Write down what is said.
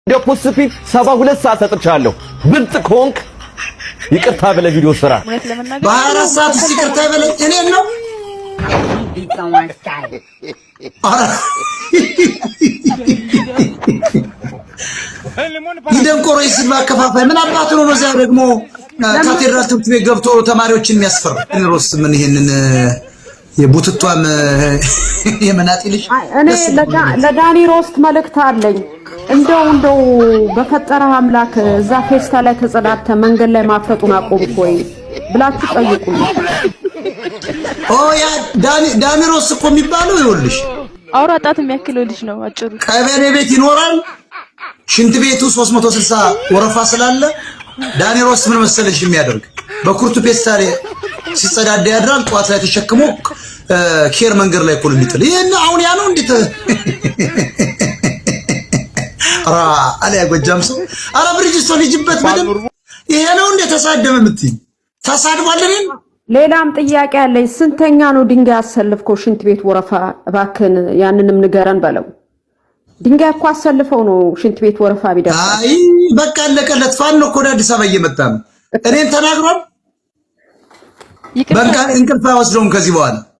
እንደ post speed 72 ሰዓት ሰጥቻለሁ። ብልጥ ከሆንክ ይቅርታ ብለህ ቪዲዮ ስራ። እውነት ለመናገር በ24 ሰዓት ውስጥ ይቅርታ ይበለኝ እኔን ነው። ኧረ ይደንቆሮ የስድብ አከፋፋይ ምን አባቱ ነው? እዚያ ደግሞ ካቴድራል ትምህርት ቤት ገብቶ ተማሪዎችን የሚያስፈራ ሮስ ምን ይሄንን የቡትቷም የመናጢ ልጅ። እኔ ለዳኒ ሮስት መልእክት አለኝ። እንደው እንደው በፈጠረህ አምላክ እዛ ፌስታ ላይ ተጸዳድተ መንገድ ላይ ማፍረጡን አቆምክ ወይ ብላችሁ ጠይቁኝ። ኦ ያ ዳኒ ሮስ እኮ የሚባለው ይኸውልሽ አውራ ጣት የሚያክለው ልጅ ነው አጭሩ። ቀበሌ ቤት ይኖራል። ሽንት ቤቱ 360 ወረፋ ስላለ ዳኒ ሮስ ምን መሰለሽ የሚያደርግ በኩርቱ ፔስታል ሲጸዳዳ ያድራል። ጠዋት ላይ ተሸክሞ ኬር መንገድ ላይ እኮ ነው የሚጥል። ይሄን አሁን ያ ነው እንዴት ራ አለ ያጎጃም ሰው። አረ ብሪጅስቶን ሂጂበት በደምብ። ይሄ ነው እንዴ ተሳደበ የምትይኝ? ተሳድቧል። እኔን ሌላም ጥያቄ አለኝ። ስንተኛ ነው ድንጋይ አሰልፍከው ሽንት ቤት ወረፋ? እባክህን ያንንም ንገረን በለው። ድንጋይ እኮ አሰልፈው ነው ሽንት ቤት ወረፋ ቢደርስ። አይ በቃ አለቀለት። ፋኖ እኮ ወደ አዲስ አበባ እየመጣ ነው። እኔን ተናግሯል። በቃ እንቅልፍ አይወስደውም ከዚህ በኋላ።